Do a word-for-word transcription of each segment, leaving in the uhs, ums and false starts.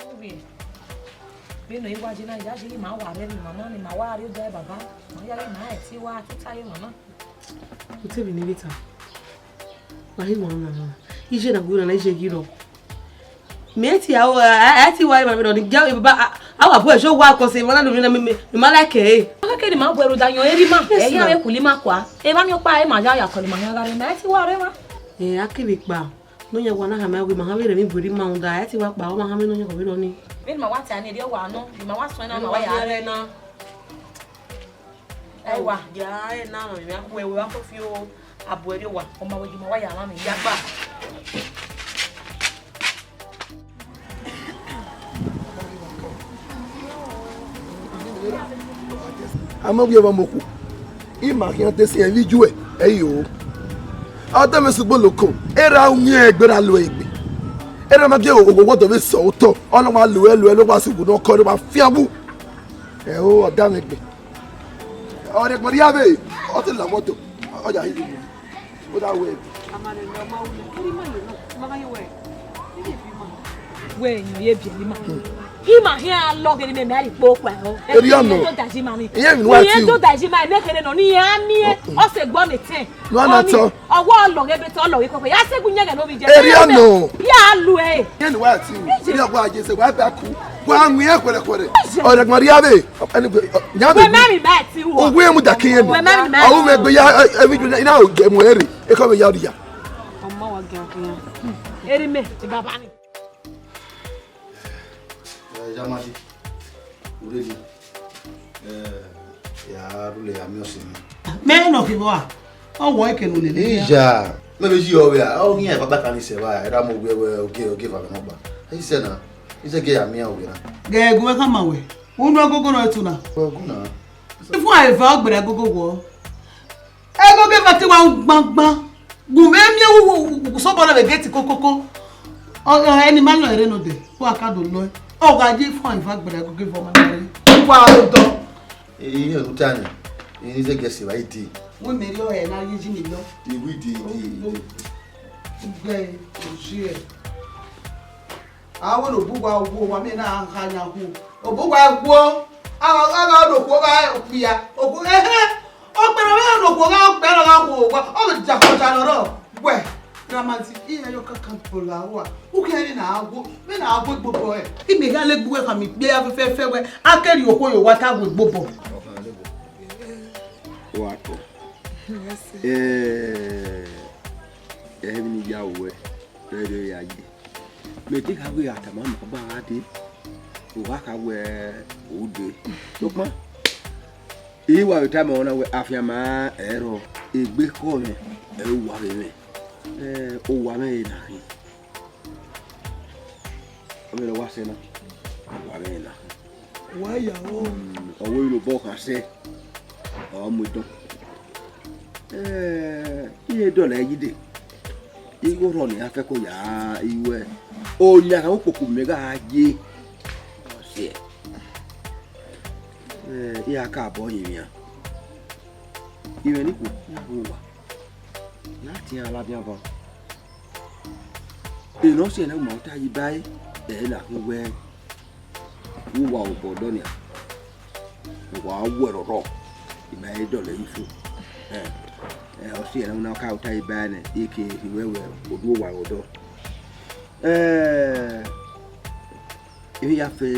Ovie, vbene ọ i wa je na, ya je ima wa rre emwi na, ne ima wa rrie odẹ baba, ma ya ghi ma ẹtin wa tota ye emwa na. Uti vbe ne I vbe ta? Wa ghi wan na, iye na gu na, iye ghi rrọọ. Mẹ ti a, a, a ti wa emwa vbe rọ ni, gia baba, a, a wa bu ẹzọ wa kọ sẹ emwa na do ni na, mẹ, mẹ, mẹ ma like ẹre. Akẹkẹ ne ima bu ẹre da yan erha ima, yes, ẹre ma. Vbe kuli ima kua. Emwa ni ọkpa, ima ya ya kọlọ ima yan gha rre, mẹ ti wa rre emwa. Eh, a kevbe kpa. Nọyan wa na khama wẹ ma hama vberriọ emwi bu erha ima rhunmwuda, ẹ ti wa kpa, ọ ma hama nọyan khọ vberriọ nii. Vbene ima wa ta ne erriọ wa nọ, ima wa suẹn na, ima wa ya rre na. Ẹ wa, ya rre na, ma mẹ a khuẹ, wẹ wa kọ fi o, a bu ẹre rrie owa, ọ ma wẹ ima wa ya mwa mẹ ya gba. A ma wiẹ vbe ọmọ okhuo, ima khian te si ẹmwẹ ijuẹ, ẹ i ro. A da mwẹ sẹ ugboloko, erha uyẹn egbe ra lo egbe. Erha ma gie oghọghọ dọ vbe sẹ otọ, ọ na wa lo ẹre, lo ẹre, ọ wa sẹ uwu ne ọ kọ, ọ wa fian wu. Ẹ o, ọ da mwẹ egbe. Ọ rhie ẹgbọn rhia vbe, ọ te la ọmọ do, ọ ya hi wu. Ọ da wẹ. Wẹ yan ye biẹ ima. Ima hian a lọghe ne mẹ, mẹ a rhie ikpo kpa ẹre. Erriọ nọ. Iye do da ji ima ni. Iye emwi ne wa ti. Iye do da ji ima, ne kherhe nọ, ne iran miẹn, ọ sẹ egbe ọnii etẹn. Ne a na tọ. Ọwọ ọ lọghe ebe te ọ lọghe koko. Ya sẹ gu yẹn ghẹ ne ovbi jẹ. Erriọ nọ. Ya lu ẹre. Iye ne wa ti. Erriọ wa je sẹ, wa ba ku. Wa wan iran khuẹrhẹ khuẹrhẹ. Ọ rhie ẹgbọn rhia vbe. Anyway, ọ, yan wẹ be mẹ mi mẹ ti wọ. Owẹ mu da ke ye mi. Wẹ mẹ mi mẹ. Awu mẹ gbe ya, eh, eh, video na, ina o je mu ere. E ko me ya ria. Ọmọ wa gẹ ọkẹ ya. Eri mẹ, ti baba ni. Eh, Jamadi. Uredi. Eh, ya rule ya mi ọse mi. Mẹ nọ fi bọ a. Ọ wọ eke nu lele. Ija. Mẹ be ji ọ vbe a. Ọ ghi ya papa kan ni sẹ ba. Era mo gbe wẹ oge, oge fa nọ ba. Ise na. Ise ge ya mi a oge na. Gẹ gu wẹ khama wẹ. Unu agogo nọ etu na. Ogu na. Ifu a eva ọgbẹrẹ agogo wọ. Ẹgogo eva te wa gbangban. Gu mwẹ miẹn wu, wu, wu, wu, sobọ na vbe gate kokoko. Ọ, ọ, ẹni ma lọ ere nọ dẹ, wa ka do lọ. Ọ gha ye ifu a eva ọgbẹrẹ agogo eva ma na re. Wa ro dọ. Iye ru ta ni. Ini ze gẹse wa idi. Wẹ mẹ rhie ọre na ye ji mi lọ. Iwu idi, idi, idi. Gbẹ, ozi ẹ. Avbe ne obuwa guo, wa miẹn na kha yan khuo. Obuwa guo, a gha, a gha ne okhuo gha okpia, okhuo, ehe, okpia ne ọ vbe ne okhuo gha okpia ne ọ gha khuo owa, ọ vbe dia kọta ne ọ rrọọ. Wẹ, Ramadi, iran yo kankan bọlọ aro a, u khian rre ne a gha guo, vbene a gha guo egbobọ rẹ. Imẹ hia lele egbe uwẹ khama ikpia fẹfẹfẹ wẹ, a ke rhie okhuo ye owa te a ghe egbobọ. Wa tọ. Ẹ, ẹ, emwi ne I ya ruẹ, rẹrẹ ya ye. Mẹ deghẹ a wẹ a tama ma ọba gha dee, u gha kha wẹ u dee. Sokpan, I wa vbe tama ruẹ na wẹ afianma ẹrọ, egbe khọ mwẹ, ẹ u wa vbe mwẹ. Ẹ, owa mwẹ ẹre na khin. Ọ vbe ne ọ wa sẹ na, owa mwẹ ẹre na khin. Wa ya o. Mm, ọ wẹ ne obọ kha sẹ, ọ mu idọn. Eh, I ye dọlọ ẹre yi dee. Igho rhọ ne iran fẹko ya iwẹ. Oyan kha ukpokpo mẹ gha ye. Ọ siẹ. Eh, I gha ka bọ yin iran. Imẹ ni khuo, ya ru owa. Ya tian ladian van. Enọ siẹ ne u ma ota yi ba ẹre, ẹ na khin wẹ, u wa obọ dọ nian, u wa wẹ rọrọ, I ma he dọlọ ẹre yi fo. Ẹ, ẹ, ọ siẹ ne u na ka ota yi ba ẹre nẹ, I ke rhie wẹ wẹ, oduo wa rre odọ. Ẹ, emwi ya fe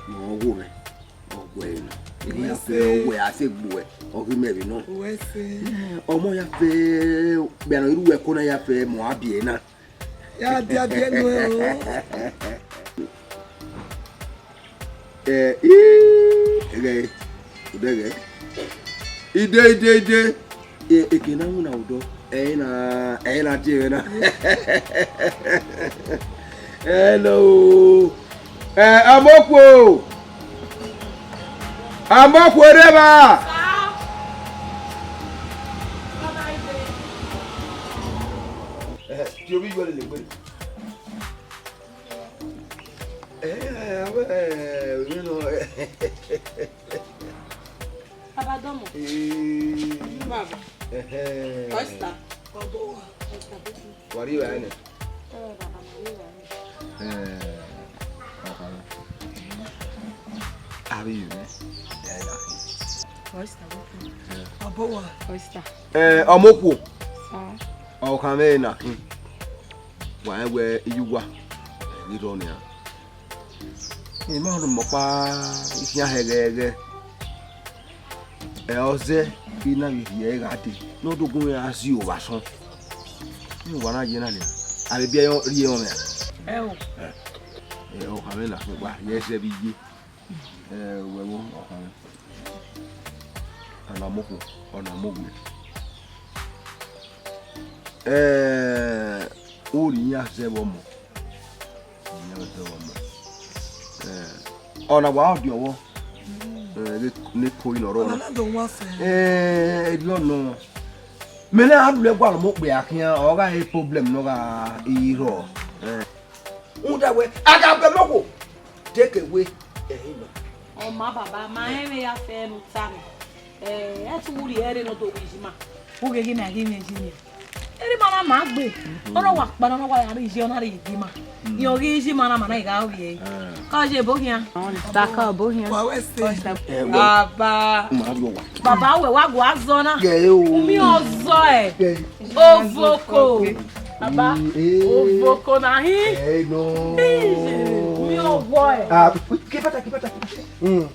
ne ọ wo mwẹ. Ọ wẹ na. Emwi ya fe, ọ wẹ a sẹ egbe uwẹ, ọ ghi mẹ vbe nọ. Uwẹ sẹ. Ọmọ ya fe, bia nọ iru uwẹ ko na ya fe, mọ a biẹ na. Ya dia biẹ nuẹ o. Ẹ, i, ẹghẹ, odẹghẹ. Ide, ide, ide. E, eke na winna odọ, ẹ i na, ẹ i na die mwẹ na. Hello. Ẹ, Amokuo. Amokuo rre evba. Ẹ, tie ovbi iyuẹ lele egbe. Ẹ, ẹ, ẹ, ẹ, ẹ, ẹ, ẹ, Baba Domo. Ee. Baba. Ẹhẹn. Oyster. Wa rri evbare nẹ? Ẹ, baba, ma rri evbare. Eh, ọkhan. Avbe iyẹn, ẹ, ya khin. Oyster, welcome. Ọbọ wa. Oyster. Eh, ọmọ okuo. Sir. Ọkhan mwẹ na khin. Wa rẹn wẹ iye uwa, ẹ, ghi rrọọ nian. I ma rhọkpa, I khian hẹ ghẹghẹ. Ẹ, ọ zẹ, I na vbe rhie ẹre gha dee, ne ọ do gu mwẹ ra zio vbe asọn. Ne uwa na ye na nia, a vbe biẹ rrie ọmwẹ a? Ẹ o. Ẹ, ẹ, ọkhan mwẹ na, wa rhie ẹzẹ vbe iye. Ẹ, wẹ vbo, ọkhan mwẹ. Ọna ọmọ okhuo, ọna ọmọ owiẹ. Ẹ, u rhie iran zẹ vbe ọmọ. Iran zẹ vbe ọmọ. Ẹ, ọna wa ọdiọvbọ. Ẹ, ghe ne ko yi nọ rrọọ. Ọna na do wan sẹ. Ẹ, erriọ nọ. Mẹ na rhie gualọ ọmọ okpia khian, ọ gha re problem ne ọ gha rrọọ. Ẹ. Rhunmwuda wẹ, a gha bẹ ọmọ okhuo, de ke wẹ, ẹ i nọ. Ọ ma baba, ma rẹn vbe ya fẹ ne u ta nẹ. Ẹ, ẹ te u rhie ẹre ne ọ do ru iyima. U ghe ghi na ghi mwẹ iyima. Erha ima na ma gbe. Ọ na wa kpa na, ọ na wa ya rhie iye, ọ na rhie iyima. Iran ọ ghi iyima na ma na gha ghi ẹre. Ka ọ ye ebo khian. Ta ka ebo khian. Wa wẹ se. Ẹ wẹ. Baba. Ma rhie owa. Baba wẹ wa gua zọ na. Gẹ o. Umi ọzọ ẹ. Gẹ. Ovoko. Baba. Mm, eh. Ovoko na hin. Ẹ nọ. Ije, umi ọwọ ẹ. Ah, ke bata, ke bata. Mm.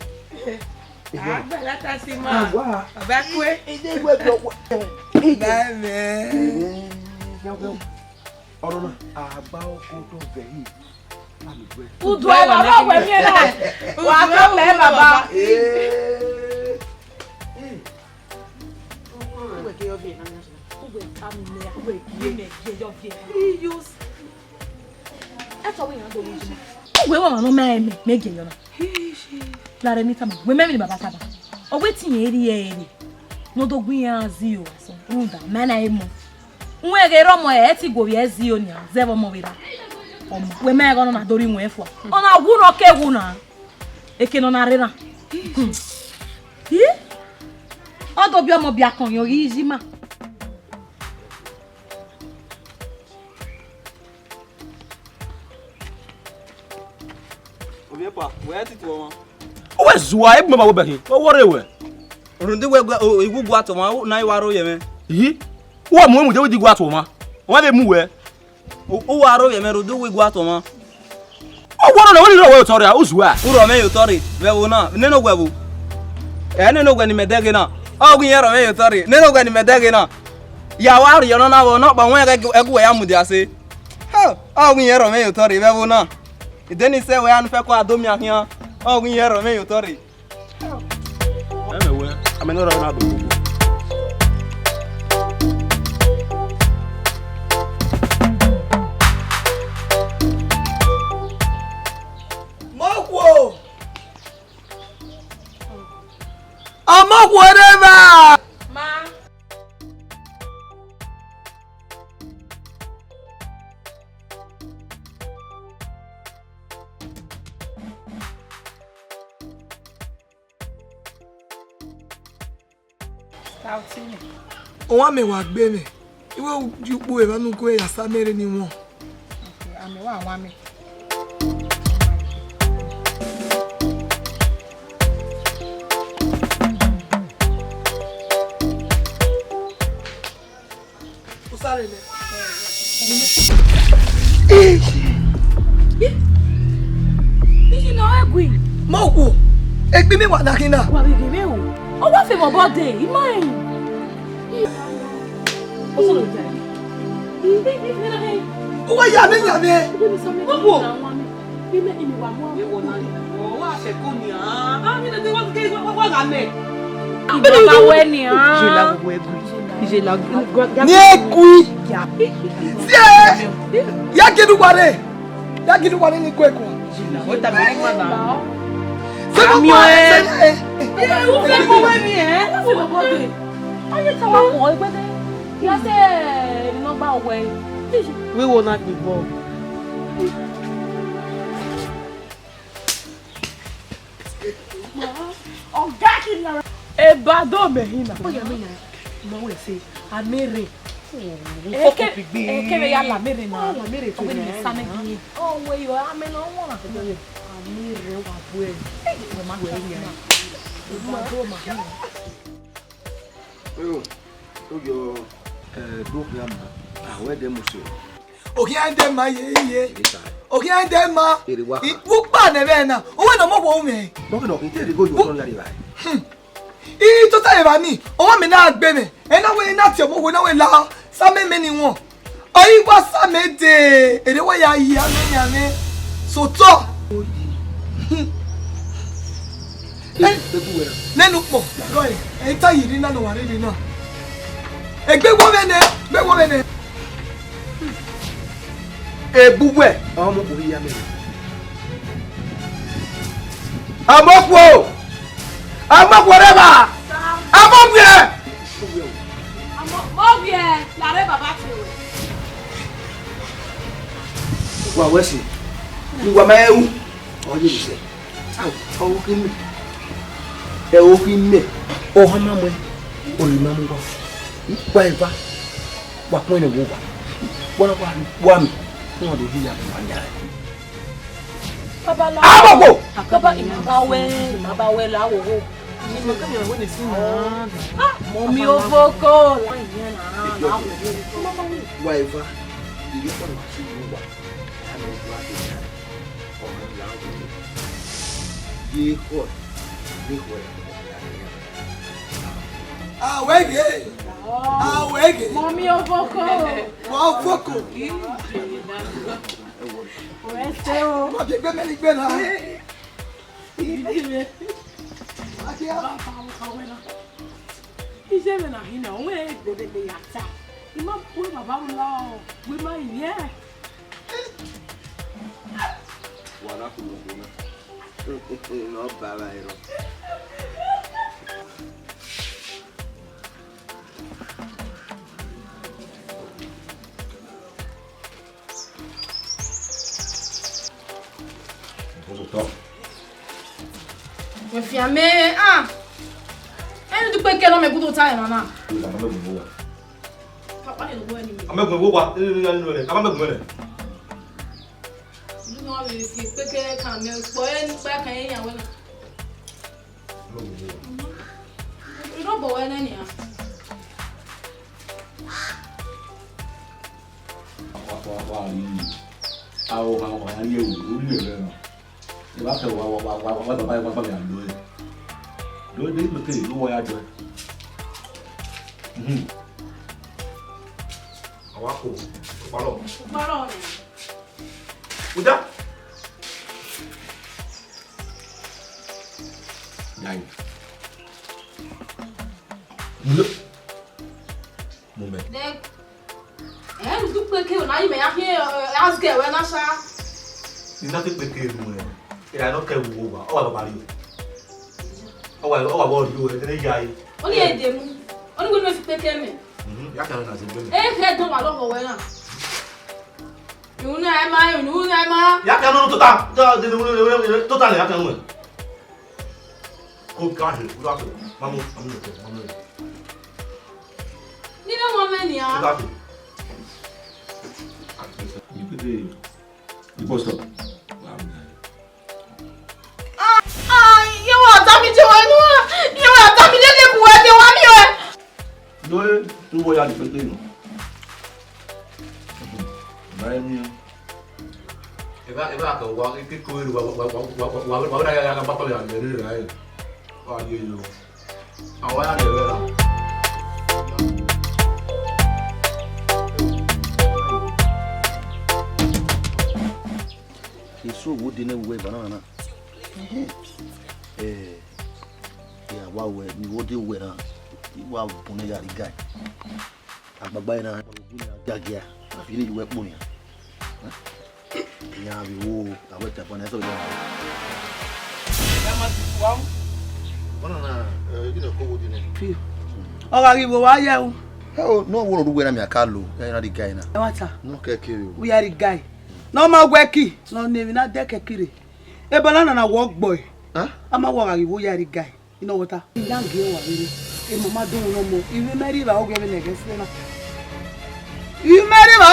Agba lata si ma. Agba. Baba kue. Ije gbe bi ọwọ. Ije. Baba. Eh, yo, yo. Ọ̀rọ̀ náà, àgbà ọkọ tó bẹ̀ yìí. Udu ẹ lọ rọ wẹ miẹn na. Wa tọ lẹ baba. Ee. Ee. Uwe ke yọ viẹ na. Uwe ka mi mẹ, uwe gie mẹ, gie yọ viẹ. Iyos. Ẹ tọ wẹ yan do mi. Uwe wa ma no mẹ mẹ, mẹ gie yọ na. Lare ni tama, wẹ mẹ mi ni baba tama. Ọ wẹ ti yẹn eri ẹ eri. No do gbe iran zio asọn. Rhunmwuda, mẹ na emu. Uwẹ ghe rọ ọmọ ẹ ti gu ovbi ẹ zio nian, zẹ vbe ọmọ vbe ra. Ọmọ, wẹ mẹ ghe ọnọ na do rhie iwẹn fua. Ọna wu nọ ke wu na. Eke nọ na rre na. Hi? Ọ do biẹ ọmọ biakọn yọ ghi yi ima. Ovbi epa, wẹ ti tuẹ ọmwa. Uwẹ zua, ebu mẹ ba wẹ bẹkhin, ọ wọrre wẹ. Rhunmwuda uwẹ gua, o, iwu gua tuẹ ọmwa, na i wa rre ovbi mwẹ. Yi, uwẹ mu emu de wẹ di gua tuẹ ọmwa. Ọmwa vbe mu wẹ. U, u wa rre ovbi mwẹ rhunmwuda uwẹ gua tuẹ ọmwa. Ọ wọrre nẹ, wẹ ni rhọ wẹ otọ rre, u zua. U rhọ mwẹ ye otọ rre, vbe ẹvbo na, nene owẹ vbo? Ẹ nene owẹ ne imẹ dẹghe na. Ọ ghi irẹn rhọ mwẹ ye otọ rre, nene owẹ ne imẹ dẹghe na. Ya wa rhie ọnọna vbe ọnọkpa, wẹ ẹgu, ẹgu wẹ ya mudia sẹ. Hell, ọ ghi irẹn rhọ mwẹ ye otọ rre vbe ẹvbo na. Ideni sẹ wẹ a nu fẹko a do miẹn khian, ọ ghi irẹn rhọ mwẹ ye otọ rre. Ẹmwẹ wẹ, amẹ ne ọ rhọ na do. Mokhuo! Ọmọkhuo rre evba! Ma. Scout nẹ. Ọmwa mẹ wa gbe mwẹ. I wẹ u di ukpu evba ne u gu ya sa mẹ rre ni wọn. Okay, amẹ wa wan mẹ. U sa rre nẹ. Iye na ọ gui. Ma okhuo, egbe mwẹ wa na khin na. Wa vbe ghe mwẹ o. Ọ wa fẹ mẹ obọ dee, I ma rẹn. Ọ sọrọ ya. Uwa ya mwẹ, ya mwẹ. Okhuo. Baba wẹ nian. Ni egui. Sie, ya gele uwa rre. Ya gele uwa rre ni gue kua. Ami ọe. Ye, u fẹ kọ wẹ mi ẹ. Aye ta wa kọ egbe de. Ya sẹ, ni nọ gba wẹ. Wi wo na gbe bọ. Ọga kidnapper. Eba do mẹ hin na. Oya mẹ ya. Ma wẹ sẹ, a mẹ rre. Eke, eke vbe ya la mẹ rre na. Ọ la mẹ rre. Ọ wẹ ne mẹ sa nẹ ghi. Ọ wẹ yọ, amẹ ne ọ wọn na. Amẹ rre wa bu ẹ. Wẹ ma bu ẹ ya. Wẹ ma do ma. Yo, yo, eh, do ya ma. Ah, wẹ de mu so. Okhian de ma ye ye. Yes, sir. Okhian de ma. Ere wa. Ukpa ne vbe na. Owe no mo wo me. Mo ke no, ite ri go yo so ya ri ba. Hmm. I tota evba ni, ọmwa mẹ na gbe mwẹ, ẹ na wẹ na tie ọmọ ohu na wẹ la, sa mẹ mẹ ni wọn. Ọ i wa sa mẹ dee, ere wẹ ya yi amẹ yan mwẹ. Sotọ. Nene ukpọn, gọe, ẹ i ta yi rri na ne ọ wa rre rri na. Egbe wọ vbe nẹ, egbe wọ vbe nẹ. Ebu wẹ, ọmọ kò rí ya mẹ. Amọkhuo! Amọkhuo rẹ ba! Amọkhuo! Amọ, mọ wiẹ, lare baba te wẹ. Wa wẹ si. Wa ma ru. Ọ ye se. Au, ọ wo khin mẹ. Ẹ wo khin mẹ. Ọ hama mẹ. Ọ ni ma mu wa. Wa eva. Wa kpẹn ne wo wa. Wa na wa wa mi. Wọn do hi ya wa ya. Baba la. Abo ko. Baba, ima ba wẹ, ima ba wẹ la wo wo. Ima ke mi wẹ ne si na. Ah, mọ mi o vo ko. Wa eva. Iri ko ma si wo wa. Ame wa de ya. Ọ ma la wo. Ye ko. Ye ko. Awege! Awege! Mọmi Ovoko! Mọ Ovoko! Wẹ se o. Mọ bi egbe mẹ ni gbe na. Iye mwẹ na hin na, wẹ gbodegbe ya ta. I ma bu baba mu la o, wẹ ma yẹ. Wa na khulo khulo. Nọ baba ero. Wẹ fian mẹ, ah. Ẹni dukpe kẹ nọ mẹ gudo ta ẹmwa na. Papa ni lo wẹ ni. Amẹgun wo wa, ẹ ẹ ya ni lo rẹ. Amẹgun rẹ. Lu no vbe fi kpeke kan mẹ kpọ ẹ ni kpa kan ẹ yan wẹ na. Irobọ wẹ nẹ nia. Wa, wa, wa, wa, aro, aro, aro, ye wo, wo ye rẹ na. Ẹ wa kẹ wa, wa, wa, wa, wa, baba, wa, baba, ya lo ẹ. Lo de, lo ke, lo wa ya do ẹ. Mhm. Àwa kò, kò parọ́. Kò parọ́ ni. Kò dá. Dai. Mo mẹ. Ẹ, ẹ, u tu kpeke o, na yi mẹ ya khin, ẹ, azgẹ wẹ na sa. I na te kpeke nu ẹ. Ira no kẹ wo wa, ọ wa baba ri o. Ọ wa, ọ wa bọ ri o, ẹ ne ya yi. Oni e de mu. Oni gbẹdun fi kpeke mẹ. Mhm, ya kan na se gbẹdun. E he dọ wa lọghọ wẹ na. Unu ẹ ma, unu ẹ ma. Ya kan nu tota. Tota, tota ya kan nu. Ko ka he, ko da ko. Mamu, mamu ko, mamu. Ni na wa mẹ nia. Ko da ko. Ibi de, ibi bus stop. Ah, ah, ye wa ta mi je wa nu. Ye wa ta mi lele ku wa je wa mi we. Doe, tu wo ya ni pete no. Ba mi. Eva, eva ka wa ke ko ru wa, wa, wa ya, ya, ya, ba ko ya le re ra e. Wa ye yo. Awa ya le re ra. Eso wo de ne we banana na. Eh, ya wa we, ni wo de we na. I wa bu ne ya ri guy. Agbagba na, gagia, a fi ni yuwe kpo yan. Iran vbe wo, a wẹ tẹpọ nẹ sọ yọ. Ọna na, ẹ, ghi nọ ko wo di nẹ. Fi. Ọ gha ghi vbe wa ye o. Ẹ o, nọ wo ru wẹ na mi a ka lo, ẹ na di guy na. Ẹ wa ta. Nọ kẹ kere o. We are the guy. Nọ ma wẹ ki, nọ ne emwi na dẹ kẹ kire. Ebo na na na wọ gbọ ẹ. Huh? A ma wọ gha ghi vbe ya ri guy. Inọwọta, I dan gie wa vbene, emọ ma dọnmwẹ ne ọmọ, I vbe mẹ rri evba ọghe vbene ẹghẹ sẹ na.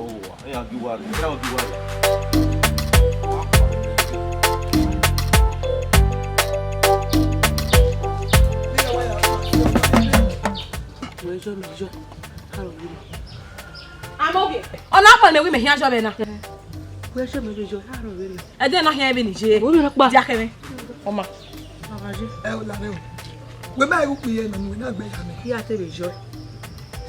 owa, iran gi uwa rre, iran gi uwa rre. Wẹ yọ mẹ yọ, arọ vbe nọ. Amogie, ọ na kpọnọ wẹ mẹ khian yọ vbe na. Wẹ yọ mẹ yọ, arọ vbe nọ. Ẹdẹ na khian vbe ni ye. Wo vbe nọ kpa. Dia kẹ mwẹ. Ọ ma. Baba je. Ẹ o la rẹ o. Wẹ ma ru kpi ye nọ, wẹ na gbe ya mẹ. Ya te vbe yọ.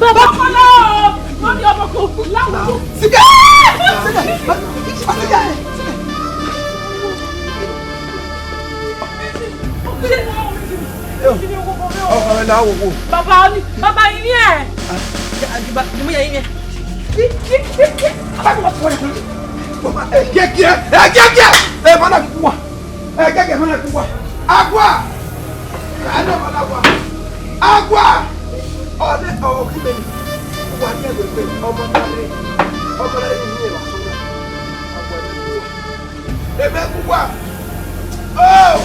Baba kọlọ, mami ọmọ ko lawo. Sika! Sika! Sika! Ọkọ rẹ la wo wo. Baba ni, baba yìí ni ẹ. Ni mo yà yìí ni ẹ. Ẹ kíákíá, ẹ kíákíá, ẹ bá dàgbù wá, ẹ kíákíá, ẹ bá dàgbù wá. Agua! Ẹ ní ọmọ dàgbà. Agua! Ọdẹ ọkọ kí mi. Wà ní ẹgbẹgbẹ ọmọ náà lé, ọmọ náà lé ní ìyẹn wà sọ́nà. Agua ní ìyẹn. Ebe kugua. Oh!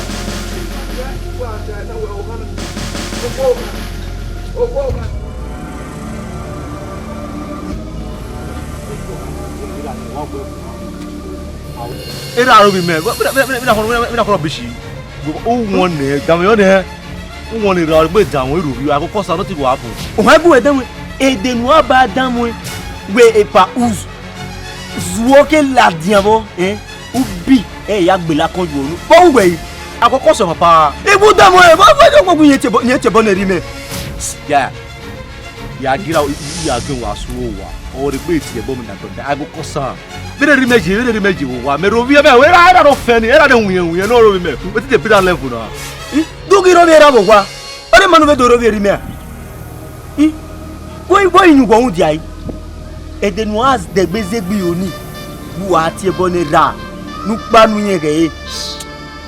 Erha aro vbe mẹ, vbe na kọrọ bishi. Uwọnẹ, danmwẹ yọ nẹ. Uwọnẹ erha gbe danmwẹ, erha ovbi, akoko ọsa nọ ti wa bun. Ohan gu wẹ danmwẹ, ede ne uwa ba danmwẹ, wẹ epa uz-, zuọ ke ladian vbọ, eh? Ubi ẹ ya gbele akọn yuo unu. Kpọ uwẹ yi. Akoko ọsa papa. Ibu danmwẹ, vbọ vbọ vbọ yẹn tiebọ, yẹn tiebọ nẹ rhie mẹ. Ya, ya gira, ya gẹn wa su owa. Ọ rhe gbe tiebọ mẹ na gbẹgbẹ. Akoko ọsa. Vbene rhie mẹ ye, vbene rhie mẹ ye vbe owa. Mẹ rhovbiẹ mẹ, erha, erha nọ fẹn ni, erha nọ winna winna nọ rhovbiẹ mẹ. Wetin dey be that level na? Hmm? Do ghi rhovbiẹ erha vbe owa. Ọre ma ne u vbe do rhovbiẹ rhie mẹ a? Hmm? Vbọ, vbọ iyẹn uwọ rhunmwudia ẹre? Ẹdẹ ne uwa dẹgbe zẹ egbe iro ni, vbe uwa tie ẹbọ ne erha ne ukpa nu irẹn ghẹ re.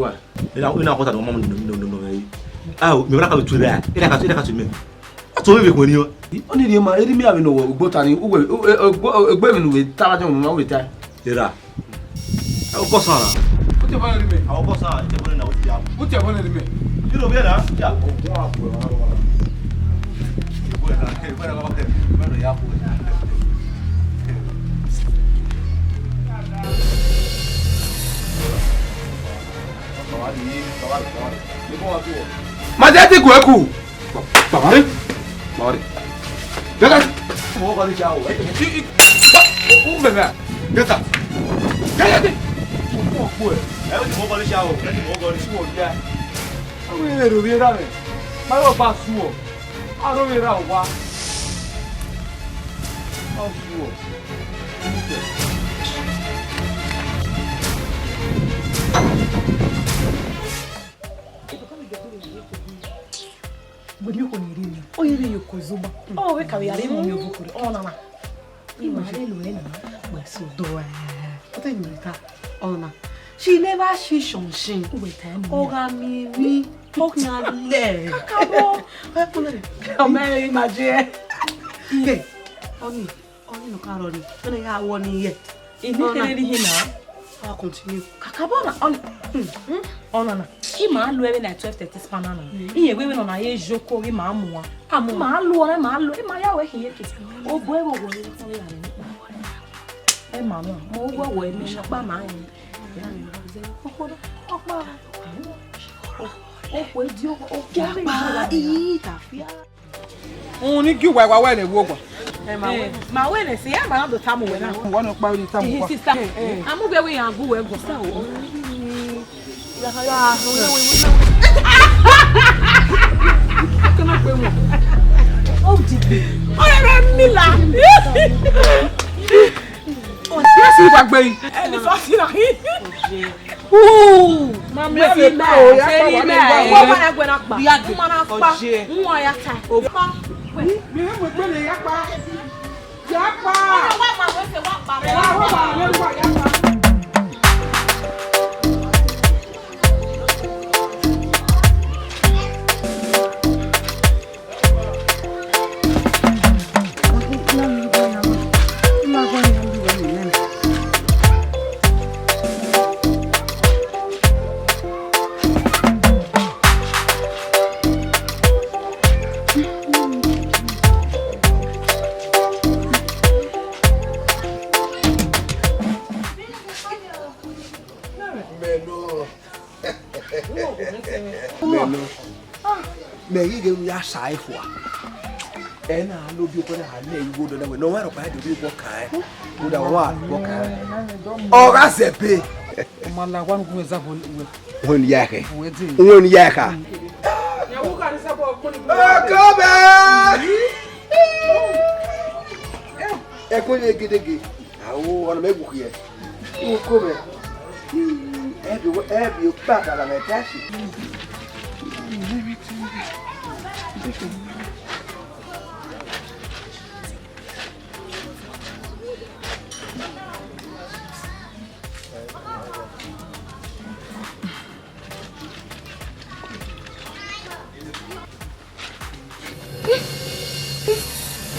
sua. Ina, ina kota no, mama, no, no, no, no, eh. Ah, mi ra ka tu da. Ina ka, ina ka tu mi. A to vbe khun ni o. Ọ ni rhie ma, erha mẹ avbe ne uwẹ ugbota ni, uwẹ, e, e, egbe, egbe emwi ne uwẹ ta vbe adjọ, ma vbe ta. Erha. Ọ kọ sa na. U te bọ ne rhie mẹ. Ọ kọ sa, u te bọ ne na, u te ya. U te bọ ne rhie mẹ. Iro vbe na. Ya. Ogun a kue, wa, wa. Egbe na, egbe na, wa ke, wa ya kue. Ma jẹ ti gu ẹku. Baba re. Baba re. Gẹgẹ. Mo kọ ni cha o. I, i, i, ba, o, u mẹ mẹ. Gẹta. Gẹgẹ ti. Mo kọ ẹ. Ẹ o ti mo kọ ni cha o. Ẹ ti mo kọ ni. Wo ya. Awe ero vbe ra mẹ. Ma yo ba su o. Aro vbe ra owa. Ma su o. Wẹ miẹn okhuo ni rre nẹ, ọ ye rre ye oko Zuma. Ọ wẹ ka vbe ya rre emọ miẹn ọvbokhan rre, ọ nana. I ma rre lo ẹre na, wẹ so do ẹ. Ọ te yẹn ta, ọ na. She never she shọnshin. Wẹ ta ẹmọ. Ọ gha miẹn emwi, ọ khian lẹ. Kakabọ. Ọ mẹ i ma je. Iye, ọ ni. Ọni nọ ka rrọọ ni, ọni ya wọ ni yẹ. I ni kherhe rhie na. I'll continue. Kakabọ na, ọni, hmm, ọna na. I ma lu ẹvbo na twelve thirty spanner na. Iye wẹẹ nọ na ye joko ghi ma mua. Amu. Ma lu ọna, ma lu, I ma ya wẹ khin ye ke. Obo ẹvbo wọ ye, ọni ya rre. Ẹ ma nọ, mo wẹ wẹ mi shakpa ma yin. Ọkpa, ọkpa. Okhuo edi okhuo, okhuo vbe yin wa ii tafia. Uhun ni gie uwa, wa wẹ ne vbe owa. Ẹ ma wẹ, ma wẹ ne se, ya ma na do tama uwẹ na. Uwa nọ kpa ni tama uwa. Sister, a mu ghe wẹ iran gu wẹ guan. Sa o. Ya, ya, ya, wẹ, wẹ, wẹ, wẹ. Kẹ ma gbe wọn. O di gbe. Ọrẹ rẹ mi la. Yes, you are going. Ẹni sọ sí ra. Ooh, mami, wẹ fi mẹ, o, ya wẹ fi mẹ. Wọ́n máa ń gbẹ náà pa. Wọ́n máa ń pa. Wọ́n á yá ta. Mi ò mọ̀ pé lè yá pa. Yá pa. Wọ́n máa wẹ̀ ṣe wá pa. Wọ́n máa wẹ̀ wá yá pa. Mẹ nọ. Mẹ nọ. Mẹ ghi ghe ya sa efua. Ẹ na lo bi okọ na ha ne igho dọ na wẹ, ne ọ wa rhọkpa ya de bi okọ kan ẹ. Rhunmwuda wa wa okọ kan ẹ. Ọ gha zẹ be. Ọ ma la wa nu gun ẹzabọ wẹ. Wọn ya ẹkẹ. Wọn ya ẹkẹ. Ọkọ mẹ. Ẹkọ ye gedege. Awo, ọna mẹ gu khiẹ. Ọkọ mẹ. Ẹbi, ẹbi okpa ka la mẹ taxi.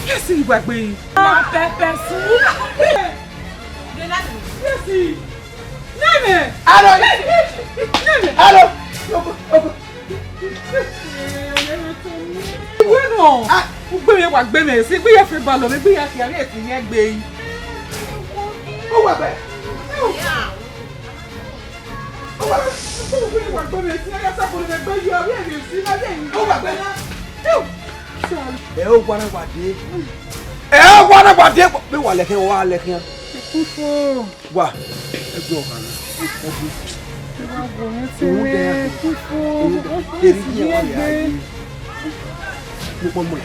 Yes, you were going. Na pẹpẹ su. Yes. Nene. Alo. Nene. Alo. Oko, oko. Ìwé náà. Ah. Ugbe mi wà gbé mi, sí gbé yẹn fi balọ̀ mi, gbé yẹn fi àárẹ̀ ti yẹn gbé yìí. Ó wà bẹ́ẹ̀. Ẹ ó wá náà wà dé. Ẹ ó wá náà wà dé. Bí wà lẹ́kẹ́, wà lẹ́kẹ́. Wa, ẹgbẹ́ ọ̀hán. Ẹgbẹ́. Owó dẹ ya. Owó dẹ. Èrì kí ẹ wá yà á yé. Mo pọ mọ.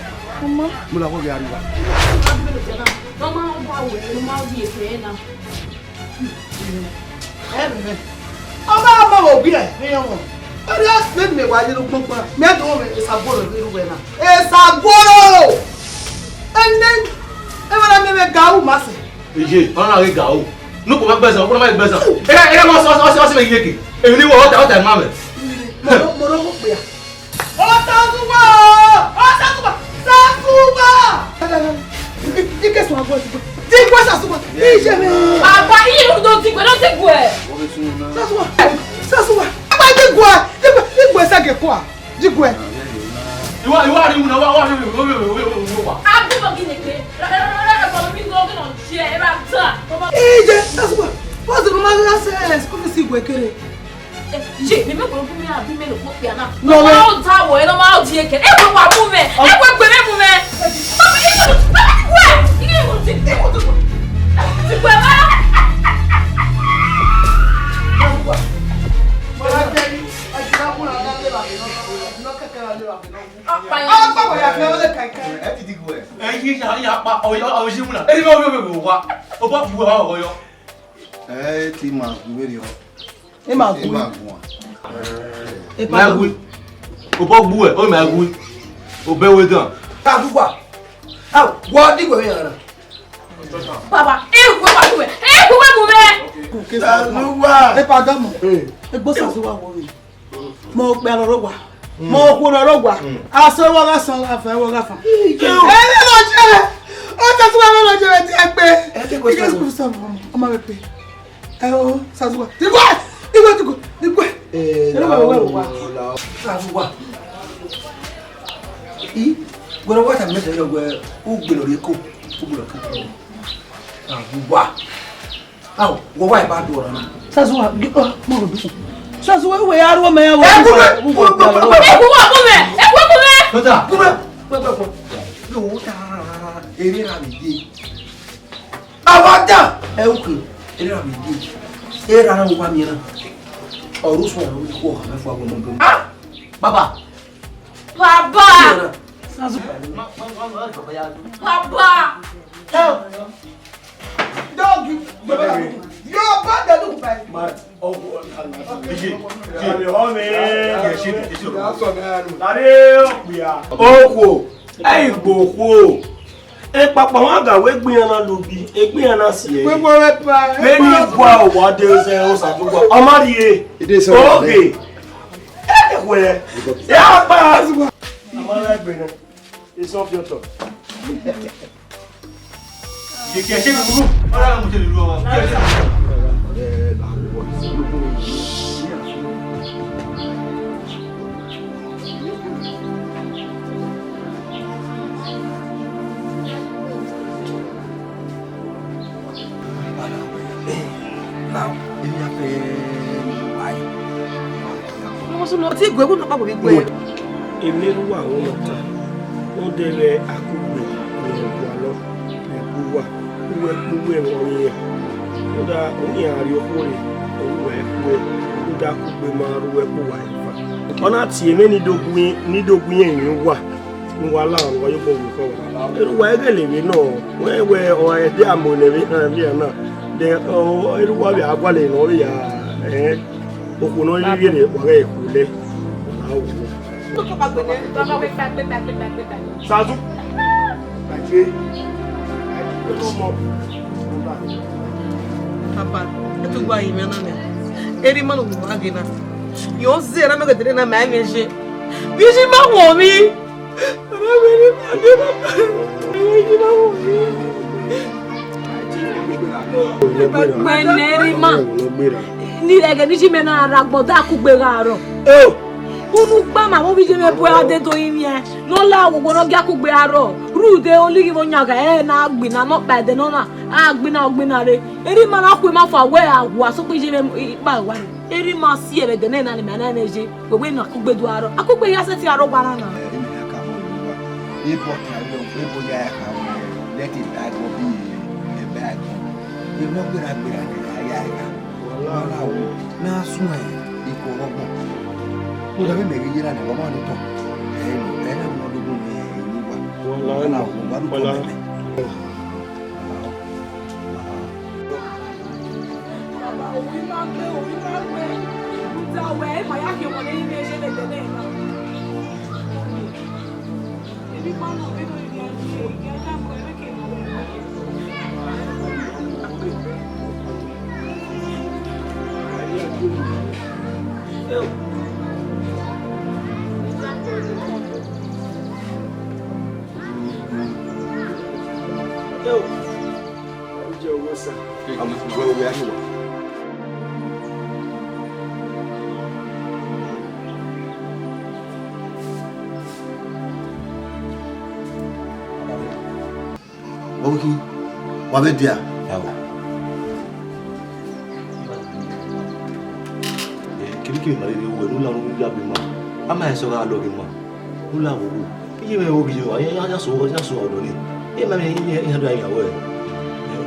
Mo làwọn yà á rí wa. Ọmọ ọgbà wẹ̀ ló máa ń di ètò ẹ̀ náà. Ẹ bẹ̀rẹ̀. Ọba ọmọ wò bí ẹ̀ ní ọmọ. Ó ní ọ̀sẹ̀ mi wà nínú gbọ́ngbọ́n. Mi ẹ̀ dùn mí, ìsàgbọ́rọ̀ nínú ẹ̀ náà. Ìsàgbọ́rọ̀! Ẹni, ẹ máa mi mẹ gàù má sẹ̀. Iye, ọ̀nà àgẹ́ gàù. Nukọ ma gbẹ̀sán, ọkọ ma gbẹ̀sán. Ẹ ẹ mọ sọ sọ sọ sọ yeke. Èmi ni wọ ọta ọta ma mẹ. Mo lọ mo lọ mo pè ya. Ọta zuwa! Ọta zuwa! Sasuwa! Ike sọ agbo ti gbe. Ti gbe Sasuwa. Iye mi. Àgbà yìí ló ti gbẹ, ló ti gbẹ. Sasuwa! Sasuwa! Àgbà ti gbẹ. Ti gbẹ, ti gbẹ sẹgẹ kọ a. Jiguẹ. Ìwọ ìwọ àrí mu náà wá wá rí wá wá wá. Agbẹ́bọ̀ gidi pé rẹ́rẹ́rẹ́rẹ́ bọ̀ mí gbọ́ kí ló ń ṣe ẹ bá tà. Ije, that's what. What's the normal last school fees igwe kere? Ye, mi me kuro mi abi me lo po pe ana. No, no. Ma o ta wo, e no ma o di eke. E ko wa mu me. E ko gbe me mu me. Baba, e ko ti gbe me. E ko ti gbe me. Ti gbe me. Ẹ ti di gu ẹ. Ẹ yi ya ya pa ọyọ ọyọ mu na. Eri ọyọ ọyọ wa. O bọ bu wa ọyọ. Ẹ ti ma gu eri o. Ẹ ma gu. Ẹ ma gu. Ẹ ma gu. O bọ bu ẹ, o ma gu. O bẹ we gan. Ta du wa. A wa di we ara. Baba, e gu wa gu. E gu wa gu me. Ta du wa. E pa damo. E gbo sa si wa wo mi. Mo pe arọ rọ wa. Mo khuo rọ rọ wa. Asọ wa gha san, afa wa gha fan. Ẹ lọ jẹ. Ọ ta tun wa lọ jẹ ti agbe. Ike school sa mo, ọmọ mi pe. Ẹ o, Sasuwa. Ti gbe. Ti gbe, ti gbe. Ti gbe. Ẹ lọ wa wa. Sasuwa. I gbọdọ wa ta mẹsẹ yọ wẹ u gbẹlọ ri eko. U gbẹlọ kan. Sasuwa. Ao, wọ wa ba do ọra na. Sazu wa, gi, ọ, mo ro du. Sazu we, we ya ru mẹ ya wo. Ẹ, bu mẹ, bu mẹ, bu mẹ. Ẹ, bu mẹ, bu mẹ. Dọta, bu mẹ. Yo, ta, ere ra mi de. Abada! Ẹ, okay. Ere ra mi de. Ere ra wa mi na. Ọru sọ ọru ko ha me fua wo mo. Ah! Baba. Baba. Sazu. Baba. Dog. Yo, baba, look, man. Okhuo, ẹ i gbe okhuo. Ekpakpa mwa ga wẹ egbe iran na lobi, egbe iran na siẹ. Vbene I gua owa de zẹ Osadugua, ọ ma rhie. Oghe. Ẹ wẹ. Ya kpa. A ma na egbe na. It's not your turn. Ọmọ sunu, ọ te gue, ẹvbo nọ kpakpa vbe gue. Emwi ne erha uwa ọmọta, rhunmwuda akugbe ne ọ gualọ vbe ẹbu uwa, uwu ẹkpo uwu ẹmwẹ ọghe iran. Rhunmwuda, ọ ghi iran rrie okhuo rre, ọ ru uwa ẹkhuẹ, rhunmwuda akugbe ma rre uwu ẹkpo uwa eva. Ọ na tie mwẹ ne I do gu, ne I do gu irẹn emwi uwa, ne uwa la, ne uwa ya obọ ru ekhọe uwa. Erha uwa i ghele vbe nọ, wẹ wẹ ọ ẹdẹ a mu nẹ vbe iran, vbe iran na, then ọ, erha uwa vbe a gualọ ne ọ vbe ya, ẹn, okhuo ne ọ rhirhi rre, wa ghẹ khu lẹ, wa wu. Sazu. Papa, etu gba yi mẹ na mẹ. Eri ma no wa ghe na. Yo ze na mẹ ghe dede na ma mẹ je. Bi ji ma wo mi. Gbẹnnẹ erha ima. Ni rẹgẹ ne iye mẹ na ra agbọn da kugbe gha rrọọ. Unu gba ma vbe ovbi iye mwẹ bu ẹre dede orinmwian, ne ọ la owowo ne ọ gia kugbe gha rrọọ. Rhunmwuda olighi vbe ọyanghan ẹre na gbinna ne ọ kpa ẹdẹ nọ na, a gbinna, ọ gbinna rre. Erha ima na khu ima fua wẹ a wa sokpan iye mwẹ ikpa ẹwa rre. Erha ima si ẹmwẹ ẹdẹ nẹ na ne imẹ na mwẹ ye. Wẹ wẹ ne akugbe do aro. Akugbe hia sẹtin aro gba na na. Ẹ, imẹ ya ka mu owa. Ebo ta aro, ebo ya ya ka mu. Let it die go be a bygone. Emwi ne ọ gberra gberra ni a ya ya. Wala wo, ne a suẹn ikhuo ọghọgbọn. Rhunmwuda vbe mẹ ghi ye na nẹ, wa ma ni tọn. Ẹ, ẹ na mu ọdọ gun mwẹ, ẹ, ẹ, ne uwa. Wala wo, wa ru tọn mẹ. Wa vbe khin, wa vbe dia. Ao. Eh, kirikiri ma rhirhi wẹ, ne u la unu ya be ma. A ma ẹsọ gha lọ ghe ma. U la wowo. Iye mwẹ vbe ovbi iye, ya, ya, ya so, ya so ọdọ ni. E ma mwẹ iye, iye, iye do ya wẹ. Eh,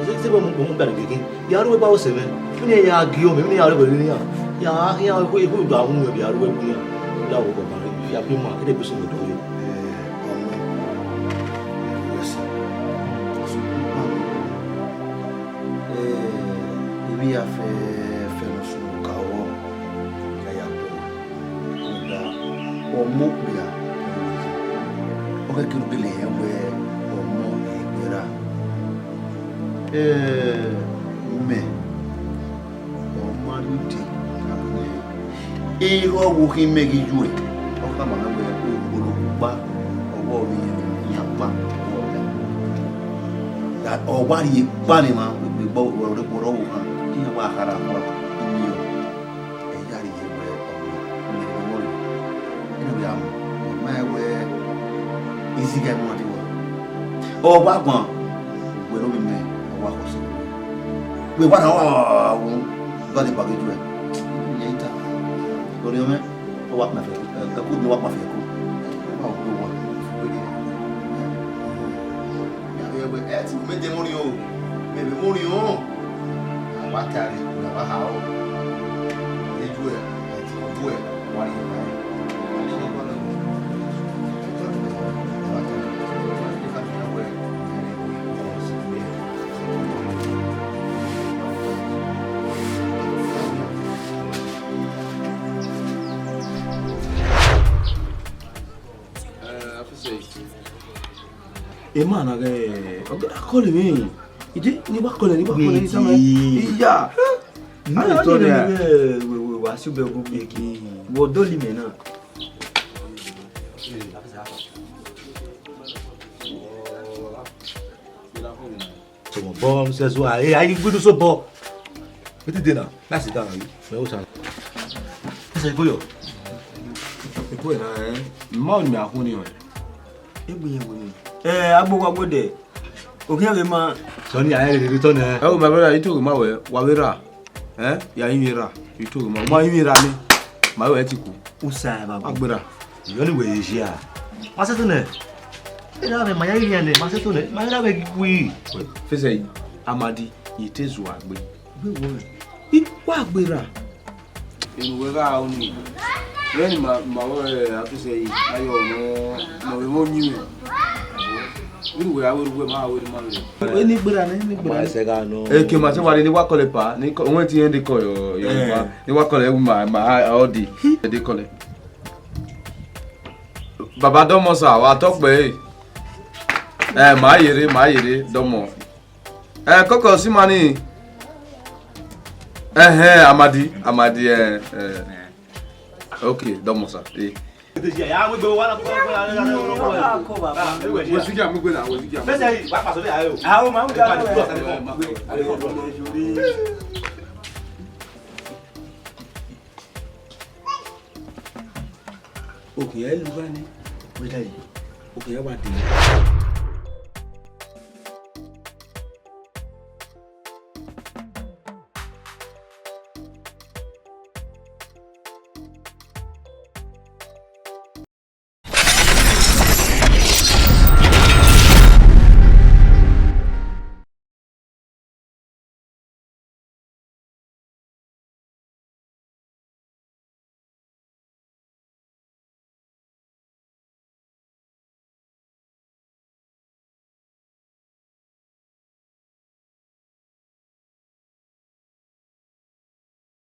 se, se vbe mu, mu gba ni gege. Ya ru ẹba ọse mwẹ. Vbene ya gie ọmọ, vbene ya ru ẹba ne iran. Ya, ya, ikhue, ikhue do a wu mwẹ, ya ru ẹba iran. U la wowo ma, ya be ma, e de gbe sẹ mwẹ dọ ye. Eh, ọmọ. Wẹ sẹ. Sukun kpa mi. Eh, emwi ya fẹfẹ ne ọ sunu ka vbọ, ya ya bọ. Rhunmwuda, ọmọ okpia, ọ khẹke ne u gele rẹn wẹ ọmọ egbe ra. Eh, mẹ, ọ ma rrie ute, a do nẹ, erha ọvbokhan mẹ ghi yu ẹre, ọ khama mwẹ wẹ, ogbolo kpa, ọwọ vbe iran kpa, ọwọ vbe. Ọ wa rhie kpa ne emwa, egbe ọvbokhan, iran wa khara kua, iyẹn ọ. Ẹ ya rhie wẹ ọmọ, mẹ ne ọ rre. Ẹ na vbe a mu, ọ ma wẹ izigha ẹmwẹ ọmwa te wa. Ọ wa guan, wẹ ne ovbi mẹ, ọ wa khọ sẹ. Wẹ wa na wa wu, ba de ba ghe ju ẹ. Ye ta. Orhiọn mwẹ, ọ wa kpẹn fẹ, ẹ, ẹko ne wa kpẹn fẹ ẹko. Wa wo wa. Ya vbe wẹ, ẹ ti mẹ de mọ riọn o. Mẹ vbe mọ riọn. A wa ta re, a wa ha o. Ye ju ẹ, ẹ ti bu ẹ, wa ri ẹ. Emwa na ghẹ, ọ gẹ na kọlọ mwẹ. Ide, ne I wa kọlọ, ne I wa kọlọ, I tama. Iya. Mẹ na tọ nẹ. Wa si obẹ gu gbe ki. Wọ dọlọ imẹ na. Tobọ, bọ, sẹ zua, ẹ, a i gbe do so bọ. Vbe te dee na? Na sit down, mẹ wo sa. Ẹsẹ iko yọ. Iko na, ẹ, ma ọni mẹ a khu ni ọnrẹn. Egbe yẹn wo ni. Ẹ, agbo wa gbe dẹ. Okhian vbe ma. Sọ ni, a rẹn rere tọ nẹ. Ẹ o, my brother, I to ghe ma wẹ, wa vbe ra. Ẹ, ya rinmwian erha, I to ghe ma, ma rinmwian erha nẹ, ma wẹ ẹre ti ku. U sa ẹre, baba. A gberra. Iyọ ni wẹ ye zia. Ma sẹtin nẹ. Erha mwẹ ma ya rinmwian nẹ, ma sẹtin nẹ, ma erha mwẹ gui. Fẹsẹ yi, Amadi, I te zua gbe. Gbe wọ. I wa gberra. Enu wẹ gha ru ni. Vbene ima, ima wẹ Afisẹ yi, ayọ nọ, nọ vbe mwẹ oyin mwẹ. Vbene uwẹ gha wẹ erha uwẹ, ma gha wẹ erha ima vbe. Eni gberra nẹ, eni gberra nẹ. Eke ma te wa rre ne I wa kọlọ epa, ne I kọ, owẹ te irẹn de kọ yọ, yọ epa. Ne I wa kọlọ ẹwu ma, ma, ọ de, de kọlọ. Baba Dọmọ sa, wa tọ kpẹre. Ẹ, ma yerre, ma yerre, Dọmọ. Ẹ, kọkọ si ima ni. Ẹhẹn, Amadi, Amadi, ẹ, ẹ. Ok, Dọmọ sa. Ẹ. Okhian lu gha nẹ, wẹ da yi, okhian wa dee.